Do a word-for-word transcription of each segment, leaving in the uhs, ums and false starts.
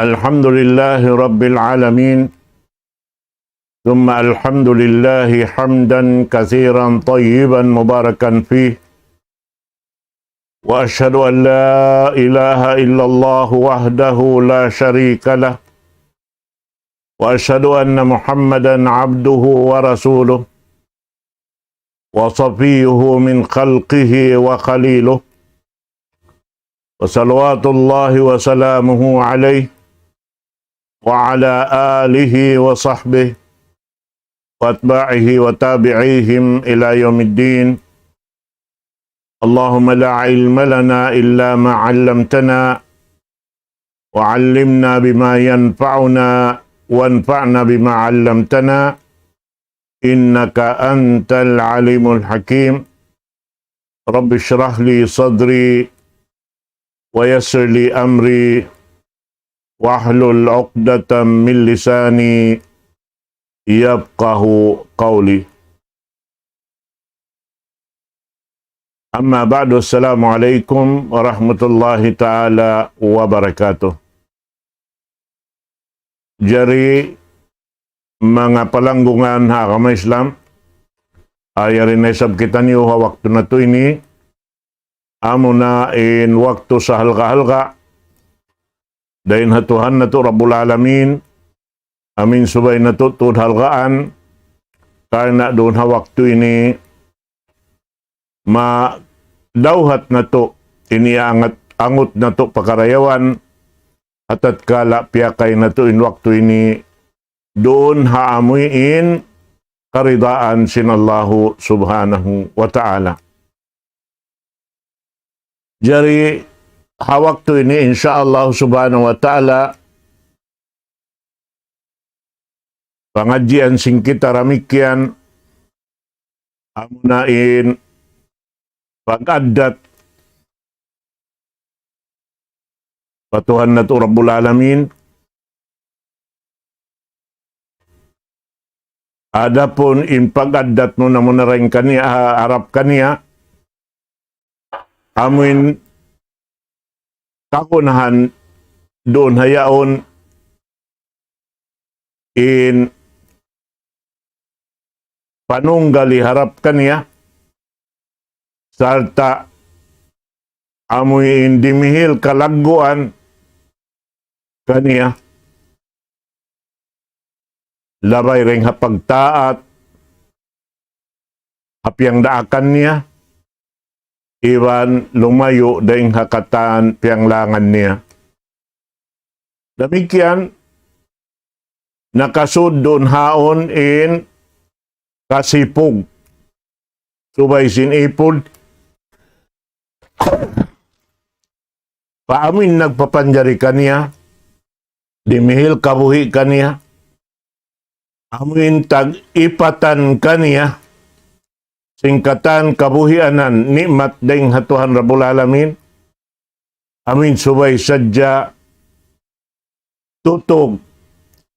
الحمد لله رب العالمين، ثم الحمد لله حمدا كثيرا طيبا مباركا فيه، وأشهد أن لا إله إلا الله وحده لا شريك له، وأشهد أن محمدا عبده ورسوله، وصفيه من خلقه وخليله، وصلوات الله وسلامه عليه وعلى آله وصحبه وأتباعه وتابعيهم إلى يوم الدين. اللهم لا علم لنا إلا ما علمتنا، وعلمنا بما ينفعنا، وانفعنا بما علمتنا، إنك أنت العليم الحكيم. رب اشرح لي صدري، ويسر لي أمري، واحلل عقدة من لساني يفقه قولي. أما بعد، السلام عليكم ورحمة الله تعالى وبركاته. Jari, manga palanggungan ha agama Islam, yari na isab kitaniyu ha waktu natu' ini, amuna in waktu sahalga'-halga', dayn ha Tuhan natu' Rabbul Alamin, amu in subay natu' tuud halgaan, karna' duun ha waktu ini, madawhat natu', ini angat, angut natu' pakarayawan, ha tatkala piyakay natu' in waktu ini, duun ha amu in karidaan sin Allahu Subhanahu wa Ta'ala. Jari, ha waktu ini, insya Allah Subhanahu wa Ta'ala, pangadjian sin kita damikkiyan, amuna in pag-addat pa Tuhan natu' Rabbul Alamin. Adapun in pag-addat mu na muna dayn kaniya, ha, harap kaniya, amu in kagunahan duun ha yaun in panunggal harap kaniya, sarta' amu in dimihil kalagguan kaniya, labay dayn ha pagtaat ha piyangdaakan niya, iban lumayu' dayn ha katan piyanglangan niya. Damikkiyan, nakasud duun ha yaun in kasipug. Subay sin ipun, pa amu in nagpapanjari kaniya, dimihil kabuhi' kaniya, amu in tag-ipatan kaniya sin katan kabuhianan, ni'mat dayn ha Tuhan Rabbul Alamin, amu in subay sadja tutug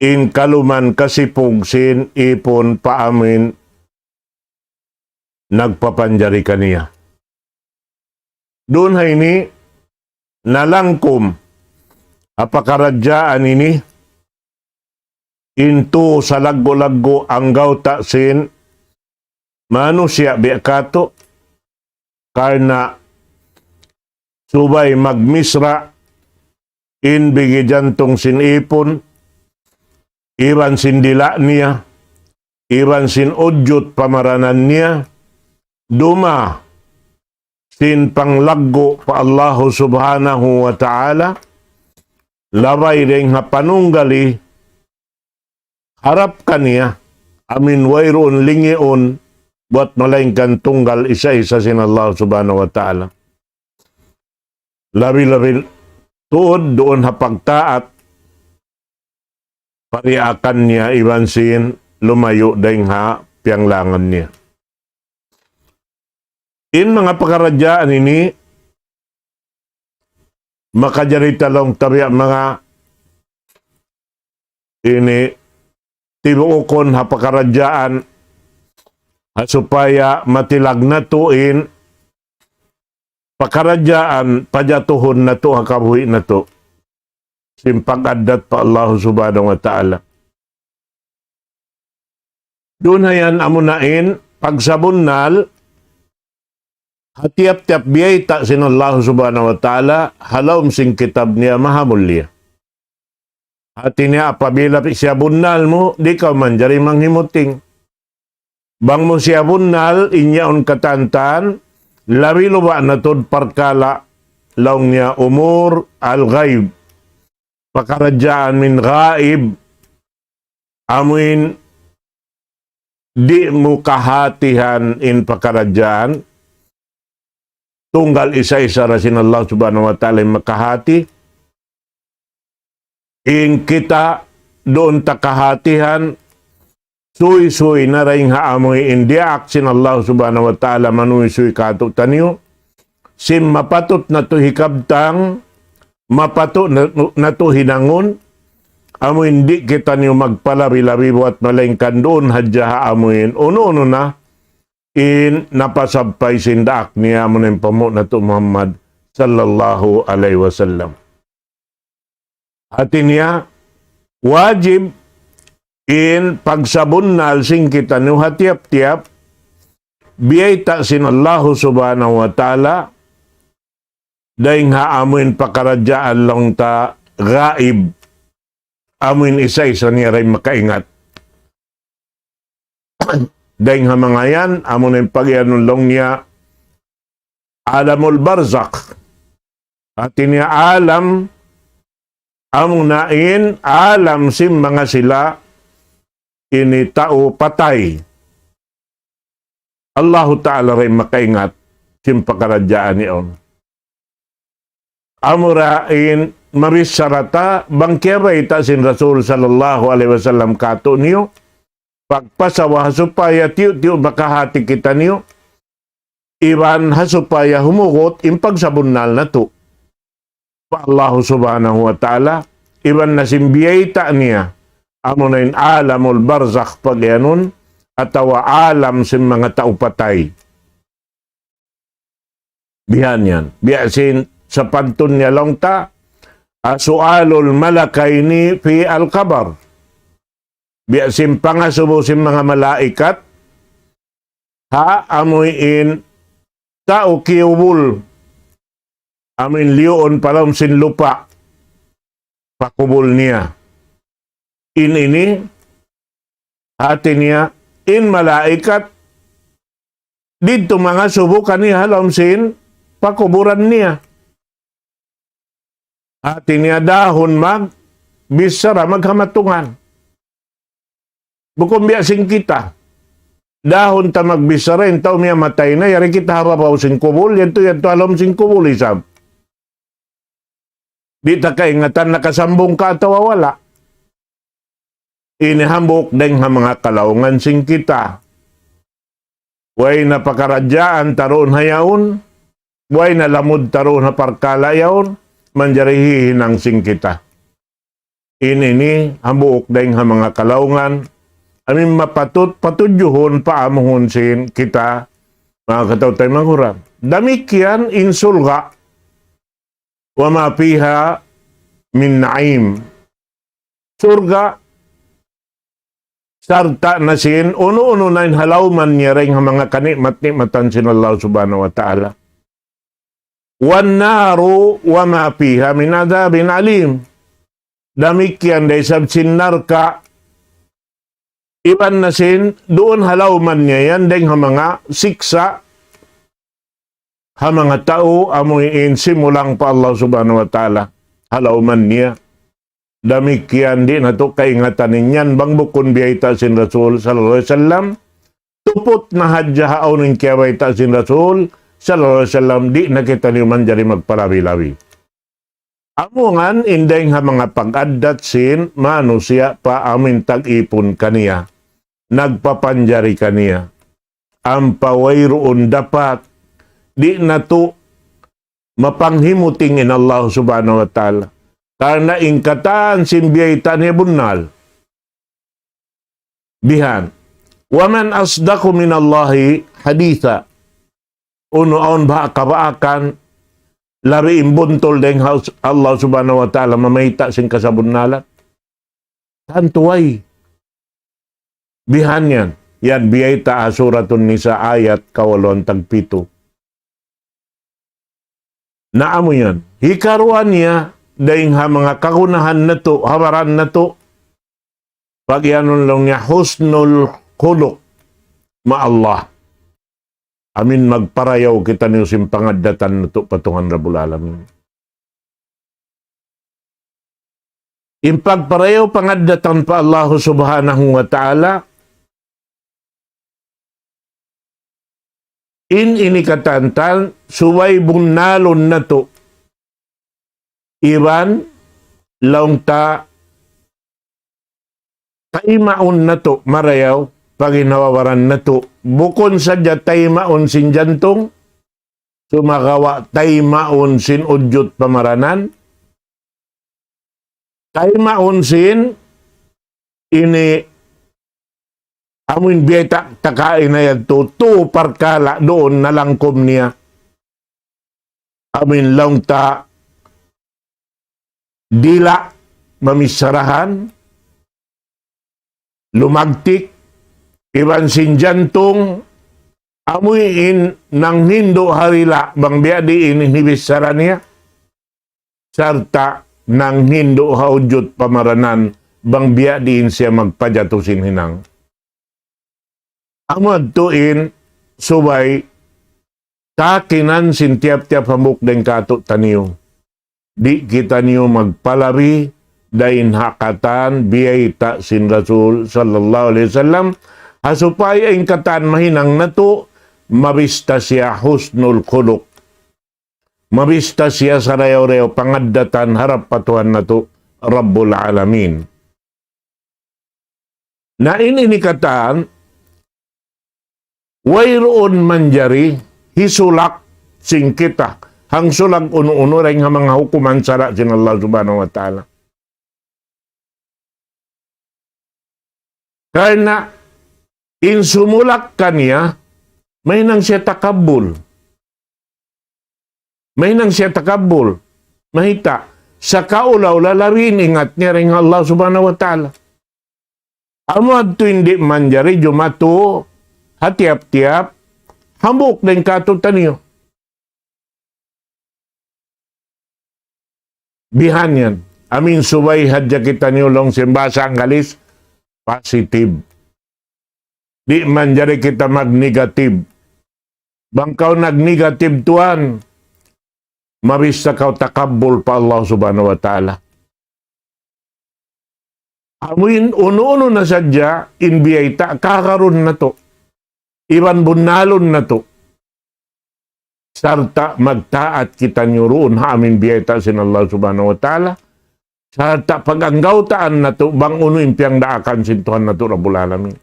in kaluman kasipug sin ipun pa amu in nagpapanjari kaniya. Duun ha ini, nalangkum ha pakaradjaan ini in tū salaggu'-laggu' anggawta' sin manusiya' biya' katu', karna' subay magmisra' in bigi jantung sin ipun, iban sin dila' niya, iban sin ujud pamaranan niya, duma sin panglaggu' pa Allahu Subhanahu wa Ta'ala, labay dayn ha panunggal harap kaniya, amu in wayruun lingiun buat malaingkan tunggal isa-isa sin Allah Subhanahu wa Ta'ala. Labi-labi tuud duun ha pagtaat pa diyaakan niya iban sin lumayu' dayn ha piyanglangan niya. In manga pakaradjaan ini, makajari ta laung ta biya' manga ini tibuukun ha pakaradjaan, ha supaya matilag natu' in pakaradjaan pajatuhun natu' ha kabuhi' natu'. sin pag-addat pa Allah Subhanahu wa Ta'ala. Duun hayan amuna in pagsabunnal ha tiyap-tiyap biyayta' sin Allah Subhanahu wa Ta'ala ha lawm sin kitab niya mahamulliya. Hati niya apabila siya bunnal mu, di' kaw manjari manghimuting. Bang mu siya bunnal, in yaun katantan, labi luba' na tuud parkala' laung niya umur al-ghaib. Pakaradjaan min ghaib. Amuin di' mu kahatihan in pakaradjaan, tunggal isa-isa ra sin Allah Subhanahu wa Ta'ala in makahati. In kita duun ta kahatihan, suysuy na dayn ha amuin diyaak sin Allah Subhanahu wa Ta'ala manuysuy kātu'niyu. Sin mapatut natu' hikabtang, mapatut na, natu' hinangun, amuin di' kitaniyu magpalabi-labi buwat malaingkan duun hadja ha amuin unu-unu na in napasabbay sin daak niya, amuna in panghu' natu' Muhammad sallallahu alayhi wasallam. Hati niya, wajib in pagsabunnal sin kitaniyu ha tiyap-tiyap biyayta' sin Allahu Subhanahu wa Ta'ala, dayn ha amuin pakaradjaan laung ta ghaib, amuin isa-isa niya da in makaingat. Dayn ha manga yan, amuna in pagiyanun laung niya alamul barzakh. Hati niya alam, amuna in alam sin manga sila ini tau patay. Allahu Ta'ala da in makaingat sin pakaradjaan yaun. Amura in mabichara ta bang kiyabayta' sin Rasul sallallahu alayhi wasallam kātu'niyu, pagpasawa ha supaya tiyu'-tiyu' makahati kitaniyu, iban ha supaya humugut in pagsabunnal natu' pa Allahu Subhanahu wa Ta'ala, iban na sin biyayta' niya, amuna in alamul barzakh pagiyanun, atawa alam sin manga tau patay. Bihan yan. Biya' sin sapantun niya laung ta, su'alul malakaini fil qabr. Biya' sin pangasubu sin manga malaikat, ha amuin tau kiyubul, amuin liyuun pa lawm sin lupa', pakubul niya. In ini, hati niya, in malaikat, didtu mangasubu kaniya ha lawm sin pakuburan niya. Hati niya dahun magbichara maghamatungan. Bukun biya' sin kita. Dahun ta magbichara, in tau miyatay na, yari kita ha babaw sin kubul, yadtu, yadtu ha lawm sin kubul isab. Di' ta kaingatan nakasambung ka atawa wala'. Ini hambuuk dayn ha manga kalaungan sin kita. Way na pakaradjaan ta duun ha yaun, way na lamud ta duun ha parkala' yaun, manjari hihinang sin kita. Ini ini hambuuk dayn ha manga kalaungan, amuin mapatut patudjuhun paamuhun sin kita, manga kataw-taymanghuran. Damikkiyan in surga', wa ma fiha min na'im. Surga', sarta' na sin unu-unu na in ha lawman niya dayn ha manga kanikmat-nikmatan sin Allah Subhanahu wa Ta'ala. Wan naru wa ma fiha min adhabin alim. Damikkiyan da isab sin narka', iban na sin duun ha lawman niya yan dayn ha manga siksa' ha manga tau amuin simulang pa Allah Subhanahu wa Ta'ala ha lawman niya. Damikkiyan di' natu' kaingatan in yan bang bukun biyayta' sin Rasul sallallahu alayhi wasallam. Tuput na hadja ha awn in kiyabayta' sin Rasul sallallahu alayhi wasallam, di' na kitaniyu manjari magpalabi-labi. Amu yan in dayn ha manga pag-addat sin manusiya' pa amuin tag-ipun kaniya, nagpapanjari kaniya. Ampa wayruun dapat, di' natu' mapanghimuting in Allah Subhanahu wa Ta'ala. Karna' in katan sin biyayta' niya bunnal. Bihan. Wa man asdaqu minallahi haditha. Unu awn ba kabaakan labi in buntul dayn ha Allah Subhanahu wa Ta'ala mamayta' sin kasabunnalan. Tantu way. Bihan yan. Yan biyayta' ha Suratun Nisa ayat kawaluan tagpitu. Na amu yan. Hikaruwa niya, dayn ha manga kagunahan natu', ha baran natu', pagiyanun laung niya husnul khuluq ma Allah. Amin magparayaw kitaniyu sin pangaddatan natu' pa Tuhan Rabbul Alamin. In pagparayaw pangaddatan pa Allah Subhanahu wa Ta'ala, in ini katantan, subay bunnalun natu'. Iban laung ta taymaun natu' marayaw, pa ginhawa-baran natu'. Bukun sadja taymaun sin jantung, sumagawa' taymaun sin udjut pamaranan, taymaun sin ini amuin biyayta' ta kaina yadtu, tu parkala' duun nalangkum niya. Amuin laung ta dila' mamicharahan, lumagtik, iban sin jantung, amuin nanghindu' ha dila' bang biya' diin in hibichara niya, sarta' nanghindu' ha udjut pamaranan bang biya' diin siya magpajatu sin hinang. Amu yadtu in subay takinan sin tiyap-tiyap hambuuk dayn kātu'niyu. Di' kitaniyu magpalabi dayn ha katan biyayta' sin Rasul sallallahu alayhi wasallam, ha supaya in katan mahinang natu', mabista siya husnul khuluq. Mabista siya sarayaw-rayaw pangaddatan harap pa Tuhan natu', Rabbul Alamin. Na in ini katan, wayruun manjari hisulak sin kita, hangsulag unu-unu dayn ha manga hukuman sara' sin Allah Subhanahu wa Ta'ala. Karna' in sumulak kaniya, mahinang siya takabbul. Mahinang siya takabbul. Mayta'? Sakaula-ula labi in ingat niya dayn ha Allah Subhanahu wa Ta'ala. Amu yadtu in di' manjari jumatu ha tiyap-tiyap hambuuk dayn kātu'niyu. Bihan yan. Amin subay hadja kitaniyu laung sin bahasa Anggalis, positive. Di' manjari kita mag-negative. Bang kaw nag-negative tuwan, mabista kaw takabbul pa Allah Subhanahu wa Ta'ala. Amuin unu-unu na sadja in biyayta' kakarun natu'. Iban bunnalun natu'. Sarta' magtaat kitaniyu duun ha amin biyayta' sin Allah Subhanahu wa Ta'ala. Sarta' pag-anggawtaan natu' bang unu in piyangdaakan sin Tuhan natu' Rabbul Alamin.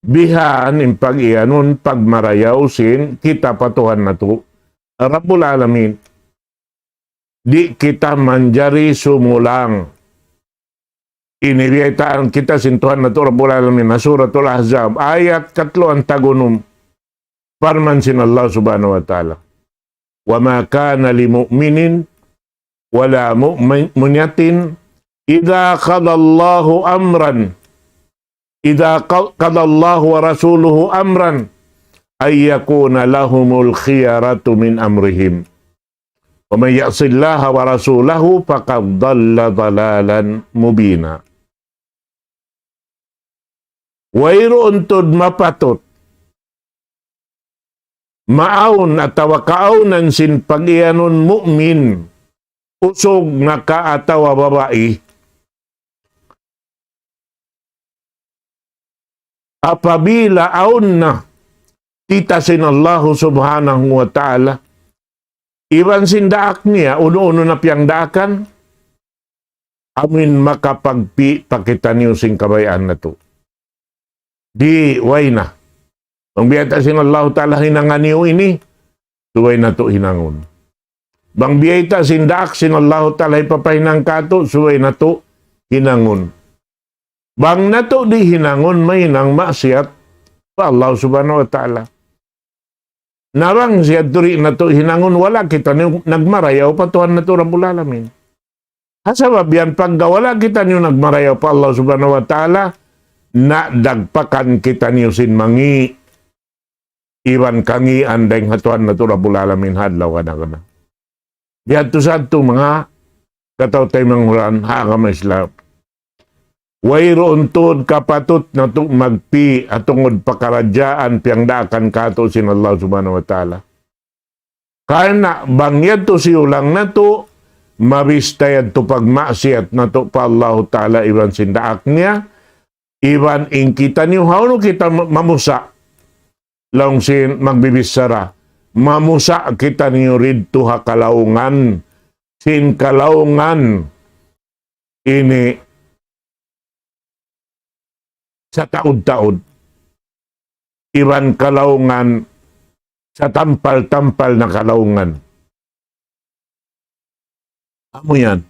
Bihan in pag-iyanun pagmarayaw sin kita pa Tuhan natu' Rabbul Alamin. Di' kita manjari sumulang. Ini biyaytaan kita sin Tuhan natu' Rabbul Alamin, ha Suratul Ahzab, ayat katluan tag-unum. Parman sin Allah Subhanahu wa Ta'ala, وما كان لمؤمن ولا مؤمنة إذا قضى الله أمرا، إذا ق-، قضى الله ورسوله أمرا أن يكون لهم الخيرة من أمرهم. ومن يعص الله ورسوله فقد ضل ضلالا مبينا. Wayruun tuud mapatut maawn atawa kaawnan sin pag-iyanun mu'min, usug na ka atawa babai, apabila awn na tita sin Allahu Subhanahu wa Ta'ala, iban sin daak niya, unu-unu na piyangdaakan, amuin makapagpi' pa kitaniyu sin kabayaan natu'. Di' way na. Bang biyayta' sin Allahu Ta'ala hinangan niyu ini, subay natu' hinangun. Bang biyayta' sin daak sin Allahu Ta'ala hipapahinang kātu', subay natu' hinangun. Bang natu' di' hinangun, mahinang maksiyat pa Allah Subhanahu wa Ta'ala. Na bang siya duri natu' hinangun, wala' kitaniyu nagmarayaw pa Tuhan natu' Rabbul Alamin. Ha sabab yan, pagka wala' kitaniyu nagmarayaw pa Allah Subhanahu wa Ta'ala, na dagpakan kitaniyu sin mangi' iban kangīan dayn ha Tuhan natu' Rabbul Alamin ha adlaw kana-kana. Biya' ha yan sadtu manga kataw-taymanghuran ha agama Islam. Wayruun tuud kapatut natu' magpi' ha tungud pakaradjaan piyangdaakan kātu' sin Allah Subhanahu wa Ta'ala. Karna' bang yadtu siyulang natu', mabista yadtu pagmaksiyat natu' pa Allahu Ta'ala iban sin daak niya, iban in kitaniyu hawnu kita ma-, mamusa'. Laung sin magbibichara, mamusa' kitaniyu didtu ha kalaungan, sin kalaungan ini sataud-taud, iban kalaungan satampal-tampal na kalaungan. Amu yan.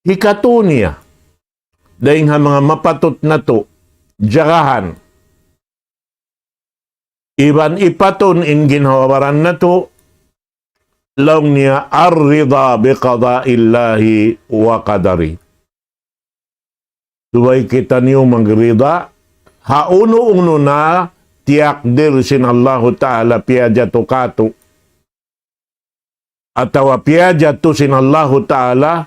Hikatu niya, dayn ha manga mapatut natu' jagahan, iban ipatun in ginhawa-baran natu', laung niya, الرضا بقضاء الله وقدره. Subay kitaniyu magrida ha unu-unu na tiyakdir sin Allahu Ta'ala piyajatu kātu', atawa piyajatu sin Allahu Ta'ala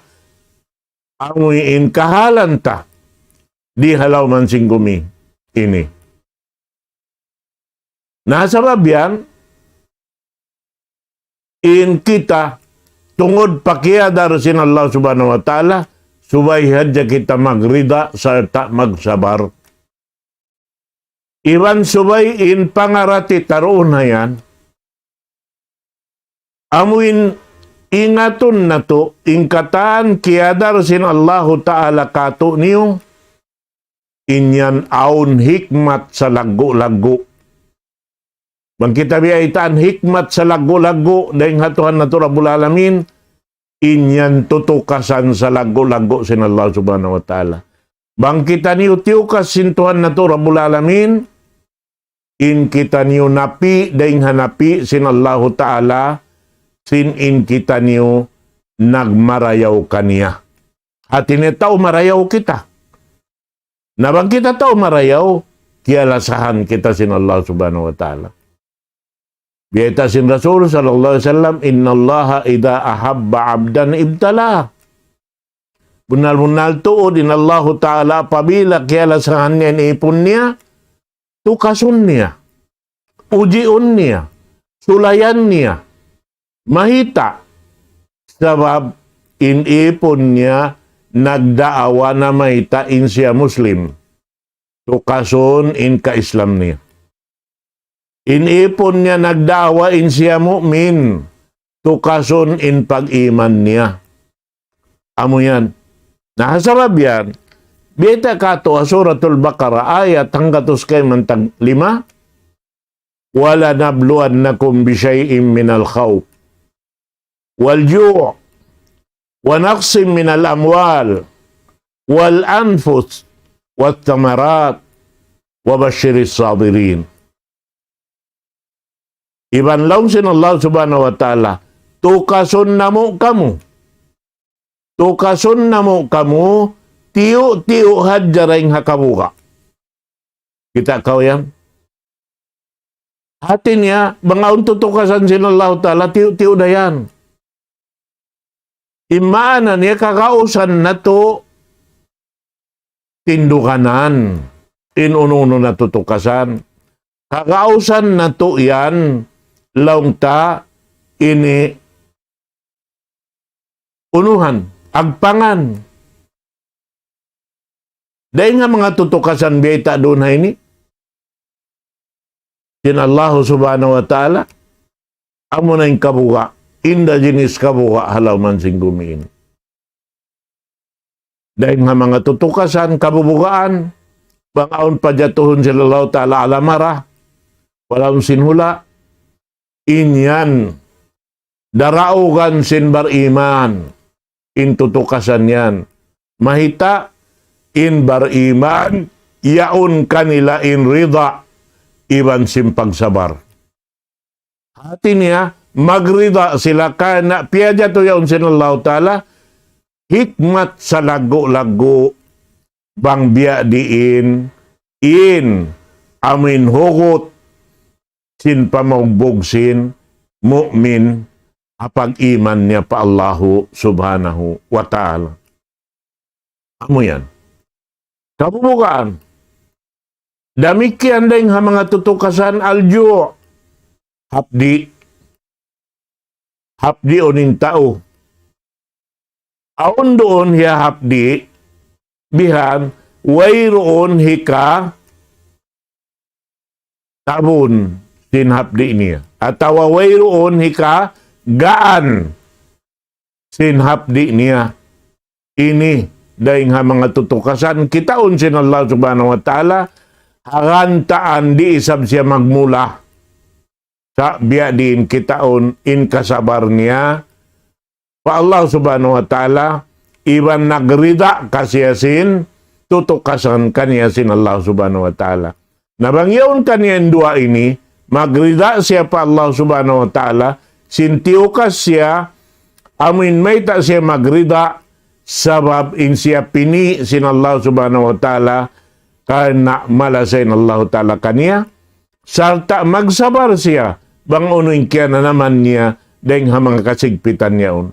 amuin kahalan ta di ha lawm sin gumi ini. Na sabab yan, in kita tungud pa kiyadar sin Allah Subhanahu wa Ta'ala, subay hadja kita magrida sarta' magsabar. Iban subay in pangarati ta duun ha yan, amuin ingatun natu' in katan kiyadar sin Allahu Ta'ala kātu'niyu, in yan awn hikmat salaggu'-laggu'. Bang kita biyaytaan hikmat salaggu'-laggu' dayn ha Tuhan natu' Rabbul Alamin, in yan tutukasan salaggu'-laggu' sin Allah Subhanahu wa Ta'ala. Bang kitaniyu tiyukas sin Tuhan natu' Rabbul Alamin, in kitaniyu napi' dayn ha napi' sin Allahu Ta'ala, sin in kitaniyu nagmarayaw kaniya. Hati niya tau marayaw kita. Na bang kita tau marayaw, kiyalasahan kita sin Allah Subhanahu wa Ta'ala. Biyayta' sin Rasul sallallahu alayhi wasallam, إن الله إذا أحب عبدا ابتلاه. Bunnal-bunnal tuud in Allahu Ta'ala apabila kiyalasahan niya in ipun niya, tukasun niya, ujiun niya, sulayan niya. Mayta'? Sabab in ipun niya nagdaawa na mayta' in siya Muslim. Tukasun in ka-Islam niya. In ipun niya nagdaawa in siya mu'min. Tukasun in pag-iman niya. Amu yan. Na ha sabab yan, biyayta' kātu' ha Suratul Baqarah, ayat hanggatus kayman tag lima, ولنبلونكم بشيء من الخوف والجوع ونقص من الأموال والأنفس والثمرات وبشر الصابرين. Iban laung sin Allah Subhanahu wa Ta'ala, tukasun namu' kamu. Tukasun namu' kamu, tiyu'-tiyu' hadja dayn ha kabuga'. Kita' kaw yan? Hati niya, bang awn tutukasan sin Allahu Ta'ala, tiyu'-tiyu' da yan. In maana niya, kagausan natu' tinduganan. In unu-unu na tutukasan. Kagausan natu' yan, laung ta ini unuhan, agpangan. Dayn ha manga tutukasan biyayta' duun ha ini sin Allahu Subhanahu wa Ta'ala, amuna in kabuga', inda jinis kabuga' ha lawm sin gumi ini. Dayn ha manga tutukasan kabubugaan, bang awn pajatuhun sin Allahu Ta'ala alamara, wala' awn sin hula', in yan daraugan sin bariman, in tutukasan yan. Mayta'? In bariman, yaun kanila in rida, iban sin pagsabar. Hati niya, magrida sila karna' piyajatu yaun sin Allahu Ta'ala, hikmat salaggu'-laggu' bang biya' diin in amuin hugut sin pamaugbug sin mu'min ha pag-iman niya pa Allahu Subhanahu wa Ta'ala. Amu yan. Kabubugaan. Damikkiyan dayng ha manga tutukasan al-ju'. Hapdi'. Hapdiun in tau. Awn duun hiyahapdi', bihan, wayruun hika tabun sin hapdi' niya. Atawa wayruun hika gaan sin hapdi' niya. Ini dayng ha manga tutukasan kitaun sin Allah Subhanahu wa Ta'ala, ha gantaan di' isab siya magmula. Sa' biya' diin kitaun in kasabar niya pa Allah Subhanahu wa Ta'ala, iban nagrida ka siya sin tutukasan kaniya sin Allah Subhanahu wa Ta'ala. Na bang yaun kaniya in duwa ini, magrida siya pa Allah Subhanahu wa Ta'ala, sin tiyukas siya, amuin mayta' siya magrida, sabab in siya pini' sin Allah Subhanahu wa Ta'ala, karna' malasa in Allah Ta'ala kaniya, sarta' magsabar siya, bang unu in kiyananaman niya, dayng ha manga kasigpitan yaun.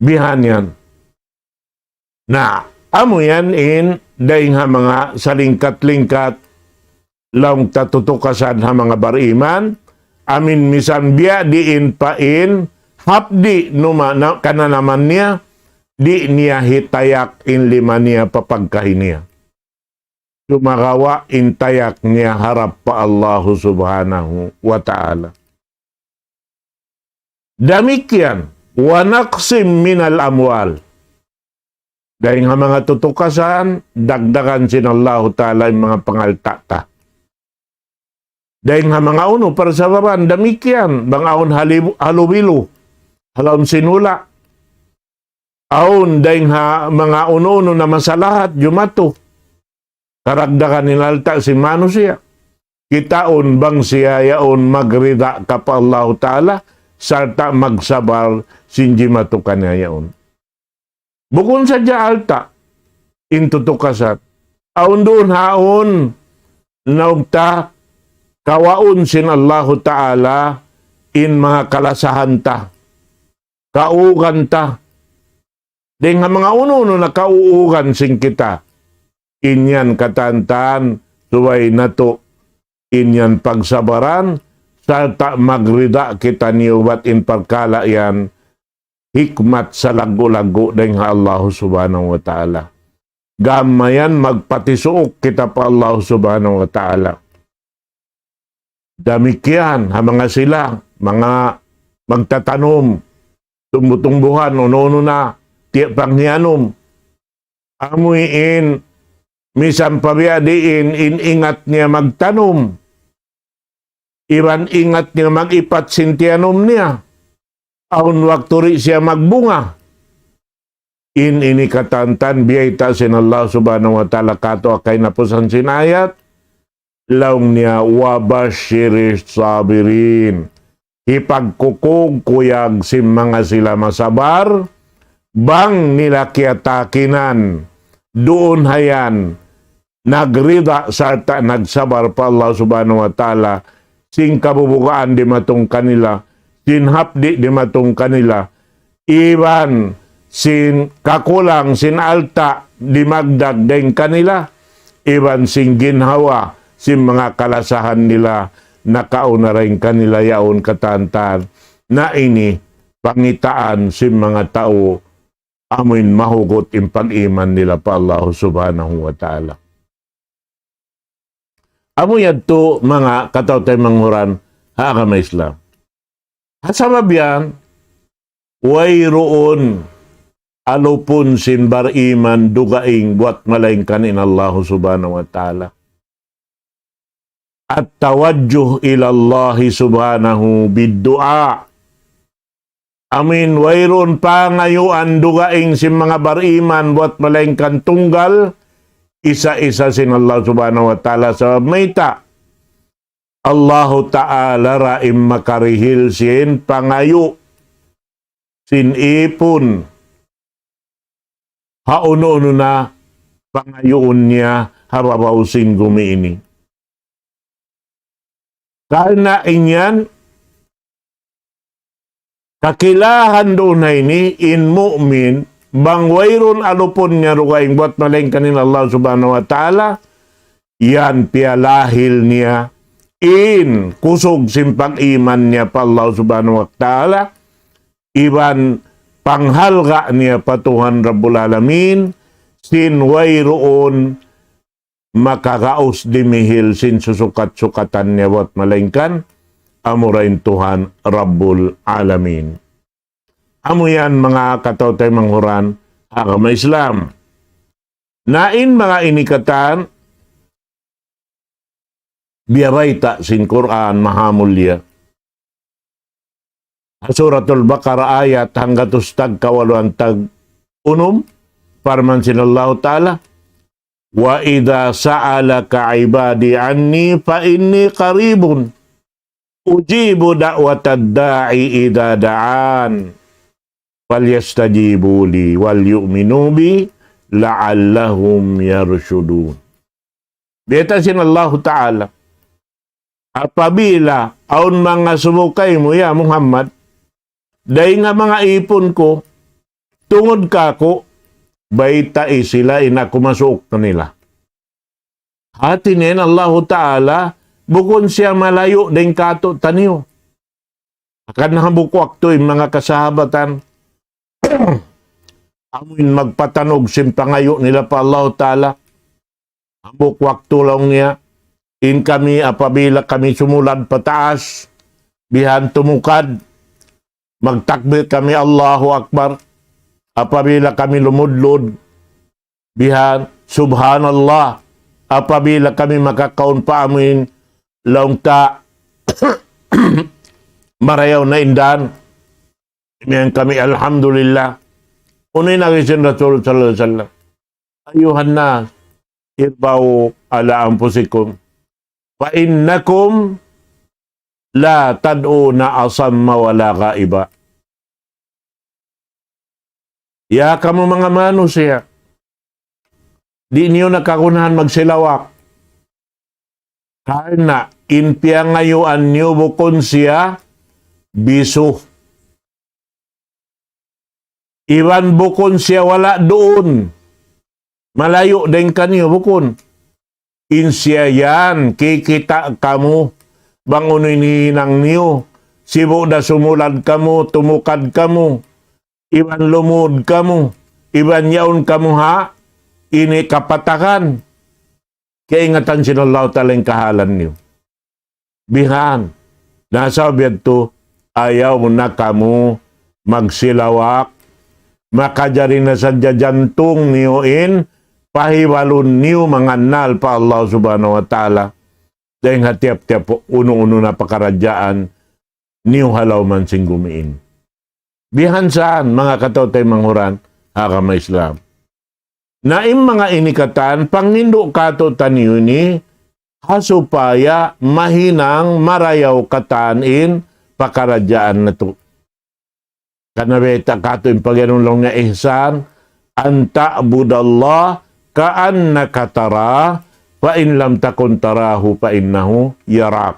Bihan yan. Na, amu yan in dayng ha manga salingkat-lingkat laung ta tutukasan ha manga bariman, amuin misan biya' diin pa in hapdi' numa na, kananaman niya, di' niya hitayak in lima niya pa pagkahi niya. Sumagawa' in tayak niya harap pa Allahu Subhanahu wa Ta'ala. Damikkiyan, wa naqsim minal amwal. Dayng ha manga tutukasan, dagdagan sin Allahu Ta'ala in manga pangalta' ta. Dayng ha manga unu, parsababan, damikkiyan, bang awn halibu-, halubilu, ha lawm sin hula'. Awn dayng ha manga unu-unu na masalahat, jumatu. Karagdagan in alta' sin manusiya'. Kitaun bang siya yaun magrida ka pa Allahu Ta'ala, sarta' magsabar sin jimatu kaniya yaun. Bukun sadja alta', in tutukasan. Awn duun haun, naug ta, kawaun sin Allahu Ta'ala, in manga kalasahan ta, kaugan ta. Dayng ha manga unu-unu na kauugan sin kita. In yan katantan, subay natu', in yan pagsabaran, sarta' magrida kita niyu bat in parkala' yan, hikmat salaggu'-laggu' dayng ha Allahu Subhanahu wa Ta'ala. Gam mayan magpatisuuk kita pa Allahu Subhanahu wa Ta'ala. Damikkiyan, ha manga sila, manga magtatanum, tumbu-tumbuhan, unu-unu na, tiya' panghiyanum. Amu in, misan pa biya' diin, in ingat niya magtanum. Iban ingat niya mag-ipat sin tiyanum niya. Awn waktu di' siya magbunga. In ini katantan, biyayta' sin Allah Subhanahu wa Ta'ala katu' ha kahinapusan sin ayat. Laung niya, وَبَشِّرِ الصَّابِرِينَ. Hipagkukug kuyag sin manga sila masabar, bang nila kiyatakinan, duun hayan, nagrida sarta' nagsabar pa Allah Subhanahu wa Ta'ala, sin kabubugaan dimatung kanila, sin hapdi' dimatung kanila, iban sin kakulang sin alta' dimagdag dayn kanila, iban sin ginhawa sin manga kalasahan nila nakauna dayn kanila yaun katantan. Na ini pangitaan sin manga tau amuin mahugut in pag-iman nila pa Allah Subhanahu wa Ta'ala. Amu yadtu manga kataw-taymanghuran ha agama Islam. Ha sabab yan, wayruun alupun sin bariman dugaing buwat malaingkan in Allahu Subhanahu wa Ta'ala. التوجه إلى الله سبحانه بالدعاء. Amin, wayruun pangayuan dugaing sin manga bariman buwat malaingkan tunggal, isa-isa sin Allah Subhanahu wa Ta'ala. Sabab mayta'? Allahu Ta'ala ra in makarihil sin pangayu' sin ipun ha unu-unu na pangayuun niya ha babaw sin gumi ini. Karna' in yan, kakilahan duun ha ini, in mu'min, bang wayruun alupun niya dugaing buwat malaingkan in Allah Subhanahu wa Ta'ala, yan piyalahil niya in kusug sin pag-iman niya pa Allah Subhanahu wa Ta'ala, iban panghalga' niya pa Tuhan Rabbul Alamin, sin wayruun makagaus dimihil sin susukat-sukatan niya buwat malaingkan amura in Tuhan Rabbul Alamin. Amu yan manga kataw-taymanghuran agama Islam. Na in manga ini katan, biyabayta' sin Qur'an mahamulliya. Ha Suratul Baqarah ayat hanggatus tag kawaluan tag unum, parman sin Allahu Ta'ala, وإذا سألك عبادي عني فإني قريب أجيب دعوة الداع إذا دعان فليستجيبوا لي وليؤمنوا بي لعلهم يرشدون. Biyayta' sin Allahu Ta'ala, apabila awn mangasubu kaymu, ya Muhammad, dayn ha manga ipun ku, tungud kāku', baytai sila in aku masuuk kanila. Hāti niya in Allahu Ta'ala, bukun siya malayu' dayn kātu'niyu. Hangkan hambuuk waktu in manga kasahabatan, amuin magpatanug sin pangayu' nila pa Allahu Ta'ala. Hambuuk waktu laung niya, in kami apabila kami sumulad pataas, bihan tumukad, magtakbir kami Allahu Akbar. Apabila kami lumudlud, bihan Subhanallah. Apabila kami makakaun pa amuin laung ta marayaw na in dan, imiyan kami Alhamdulillah. Unu in agi sin Rasul sallallahu alayhi wasallam? أيها الناس اربعوا على أنفسكم فإنكم لا تدعون أصم ولا غائبا. Ya kamu manga manusiya', di' niyu na kagunahan magsilawak. Karna' in piyangayuan niyu bukun siya bisu. Iban bukun siya wala' duun. Malayu' dayn kaniyu, bukun. In siya yan, kikita' kamu, bang unu in hinang niyu, sibu' da sumulad kamu, tumukad kamu, iban lumud kamu, iban yaun kamu ha, ini kapatakan. Kaingatan sin Allahu Ta'ala in kahalan niyu. Bihan. Na sabab yadtu, ayaw na kamu magsilawak, makajari na sadja jantung niyu in, pahibalun niyu mangannal pa Allah Subhanahu wa Ta'ala. Dayn ha tiyap-tiyap unu-unu na pakaradjaan niyu ha lawm sin gumi ini. Bihan saan, manga kataw-taymanghuran agama Islam. Na in manga ini katan, panghindu' kātu'niyu ini, ha supaya mahinang marayaw katan in pakaradjaan natu'. Karna' bayta' kātu' in pagyanun laung niya ihsan, أن تعبد الله كأنك تراه فإن لم تكن تراه فإنه يراك.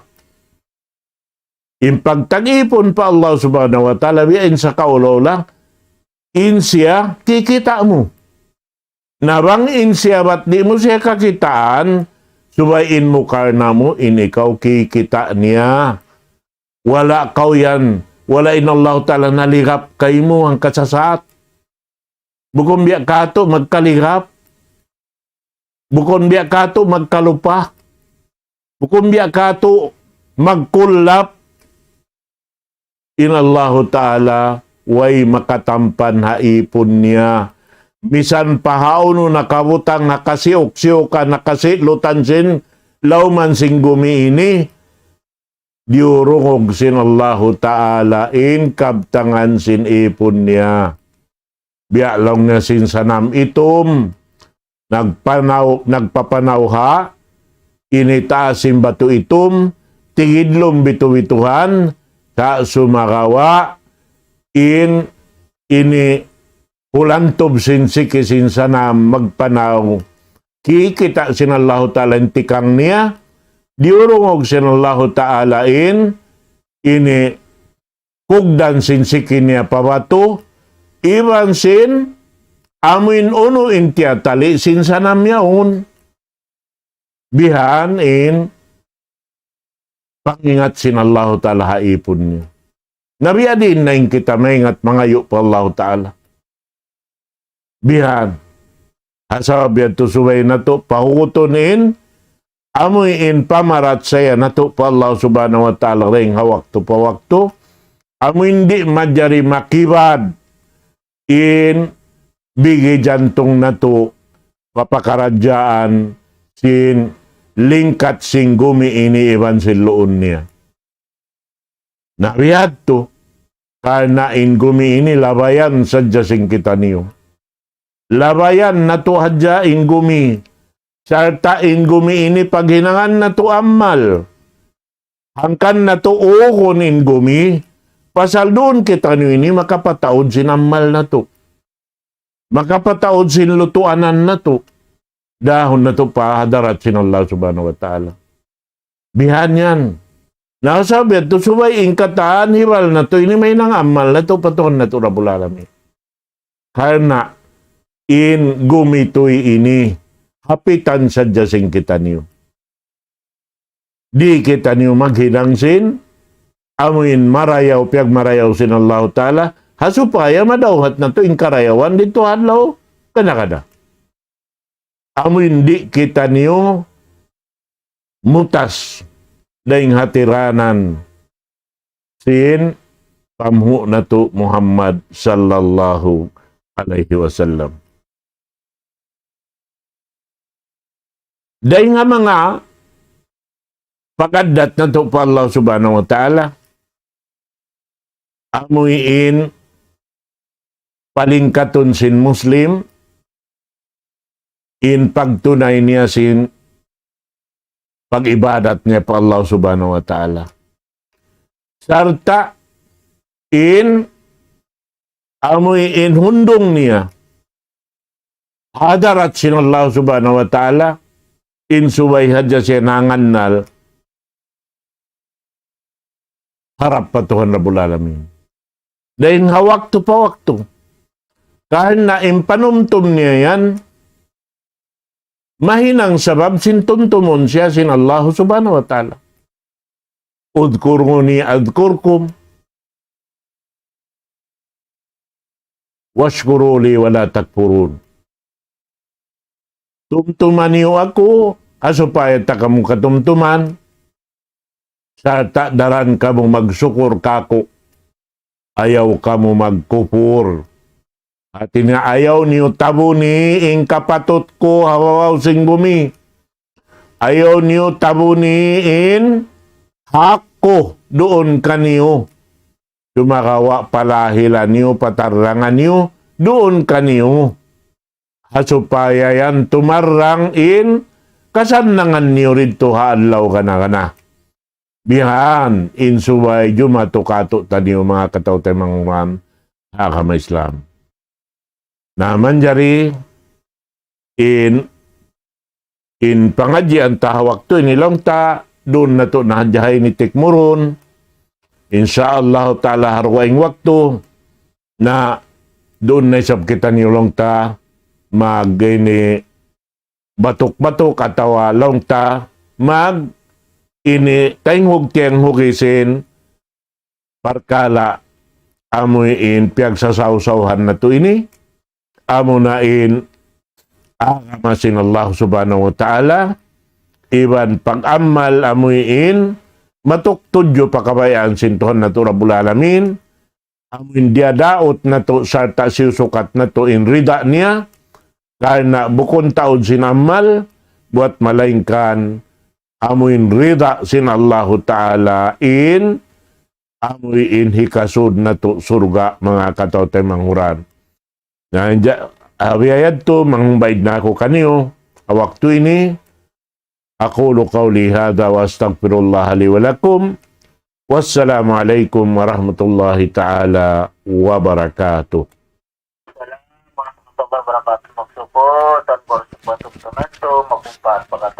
In pagta'at pa Allah Subhanahu wa Ta'ala, biya' in sakaula-ula, in siya kikita' mu. Na bang in siya bat di' mu siya kakitaan, subay in mu karna' mu, in ikaw kikita' niya. Wala' kaw yan, wala' in Allah Ta'ala naligap kaymu hangka sasat. Bukun biya' katu' magkaligap. Bukun biya' katu' magkalupa. Bukun biya' katu' magkullap. In Allahu Ta'ala way makatampan ha ipun niya. Misan pa hawnu nakabutang ha kasiyuk-siyukan, ha kasilutan sin lawm sin gumi ini, diyurungug sin Allahu Ta'ala in kabtangan sin ipun niya. Biya' laung niya sin sanam itum, nagpanaw, nagpapanaw ha ini taas sin batu itum, tigidlum bitu'-bituhan, ta sumagawa' in ini hulantub sin siki sin sanam magpanaw. Kikita' sin Allahu Ta'ala in tikang niya, diyurungug sin Allahu Ta'ala in ini kugdan sin siki niya pa batu, iban sin amuin unu in tiyatali' sin sanam yaun. Bihan in pangingat sin Allahu Ta'ala ha ipun niya. Na biya' diin na in kita maingat mangayu' pa Allahu Ta'ala. Bihan. Ha sabab yadtu subay natu' pahugutun in, amuin pamarachaya natu' pa Allah Subhanahu wa Ta'ala dayn ha waktu pa waktu, amuin di' manjari makibad in bigi jantung natu' pa pakaradjaan sin lingkat sin gumi ini iban sin luun niya. Na biya' yadtu, karna' in gumi ini labayan sadja sin kitaniyu. Labayan natu' hadja in gumi. Sarta' in gumi ini paghinangan natu' amal. Hangkan natu' ugun in gumi, pasal duun kitaniyu ini makapataud sin amal natu'. Makapataud sin lutuanan natu'. Dahun natu' pa hadarat sin Allah Subhanahu wa Ta'ala. Bihan yan. Na sabab yadtu subay in katan hibal natu' ini mahinang amal natu' pa Tuhan natu' Rabbul Alamin. Karna' in gumi tuy ini hapitan sadja sin kitaniyu. Di' kitaniyu maghinang sin, amuin marayaw, piyagmarayaw sin Allahu Ta'ala, ha supaya madawhat natu' in karayawan didtu ha adlaw kana-kana. Amuin di' kitaniyu mutas dayn ha tiranan sin panghu' natu' Muhammad sallallahu alayhi wasallam. Dayn ha manga pag-addat natu' pa Allah Subhanahu wa Ta'ala, amuin palingkatun sin Muslim, in pagtunay niya sin pag-ibadat niya pa Allah Subhanahu wa Ta'ala. Sarta' in amuin hundung niya hadarat sin Allah Subhanahu wa Ta'ala, in subay hadja siya nangannal harap pa Tuhan Rabbul Alamin. Dayn ha waktu pa waktu. Karna' in panumtum niya yan, mahinang sabab sin tumtumun siya sin Allah Subhanahu wa Ta'ala. اذكروني أذكركم واشكروا لي ولا تكفرون. Tumtuma niyu aku, ha supaya ta kamu katumtuman, sarta' daran kamu magsukur kaku', ayaw kamu magkupur. Hati niya ayaw niyu tabuni in kapatut ku ha babaw sin bumi. Ayaw niyu tabuni in hak ku duun kaniyu. Sumagawa' palahilan niyu, patarrangan niyu, duun kaniyu. Ha supaya yan tumarrang in kasannangan niyu didtu ha adlaw kana-kana. Bihan in subay jumatu katu'taniyu manga kataw-taymanghuran ha agama Islam. Na manjari in, in pangadjian ta ha waktu ini laung ta, duun natu' na hadja ini tikmurun. Insya Allah Ta'ala ha dugaing waktu, na duun na isab kitaniyu laung ta, mag ini batuk-batuk atawa laung ta, mag ini taynghug-taynghug sin parkala' amuin piyagsasaw-sawhan natu' ini, amuna in agama sin Allah Subhanahu wa Ta'ala, iban pag-amal amuin matuk tudju pa kabayaan sin Tuhan natu' Rabbul Alamin, amuin diyadaut natu' sarta' siyusukat natu' in rida niya, karna' bukun taud sin amal, buat malaingkan amuin rida sin Allahu Ta'ala in, amuin hikasud natu' surga' manga kataw-taymanghuran. Na, ja-, ha biya' yadtu, mangbaid na aku kaniyu, ha waktu ini, أقول قولي هذا وأستغفر الله لي ولكم. والسلام عليكم ورحمة الله تعالى وبركاته. Assalamualaikum warahmatullahi wabarakatuh. Magsukul, tan baru sebuah tuk teman tu, magkumpat bakat